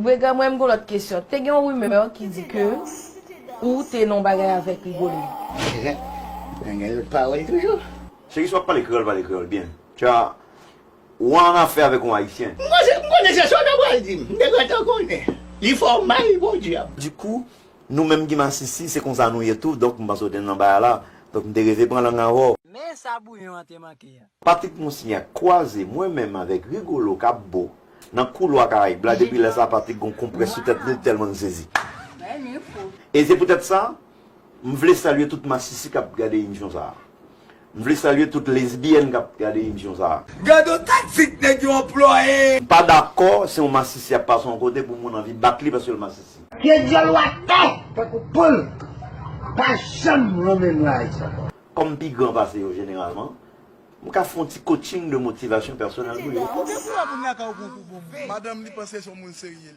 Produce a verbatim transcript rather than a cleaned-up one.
Brega, mwen m gon lòt kesyon. Te gen yon rimè ki di ke ou te nan yon bagay avèk Rigolo. Nèg gen lòt pawòl toujou. Cheri, si w ap pale kreyòl, pale kreyòl byen. Tu vois, ou an afè avèk yon ayisyen. M konnen se sa w ta pral di m. M te gentan konnen. Li fè w mal, podyab. Dikou, nou menm ki masisi, se konsa nou ye tou. Donk, m panse w te nan bagay la. Donk, m te reve pran lang avè w. Men sa bouyon an te manke a. Patrick Monsignat kwaze mwen menm avèk Rigolo k ap bo nan koulwa Karayib la. Depi lè sa, Patrick gon konprès sou tèt li, li tèlman l sezi. E se poutèt sa, m vle salye tout masisi k ap gade emisyon sa a. M vle salye tout lesbyèn k ap gade emisyon sa a. Gade yon taktik nèg yo anplwaye. M pa dakò si yon masisi ap pase yon kote pou moun anvi bat li paske l masisi. Pye dyòl w atè tankou poul. Pa janm renmen nwa ayisyen ankò. Kòm m pi gran pase yo jeneralman, m ka fè yon ti coaching de motivation personnel pou yo. Ou gen pou wè moun lakay ou pran kou bonbon. Madanm li panse se yon moun serye li ye.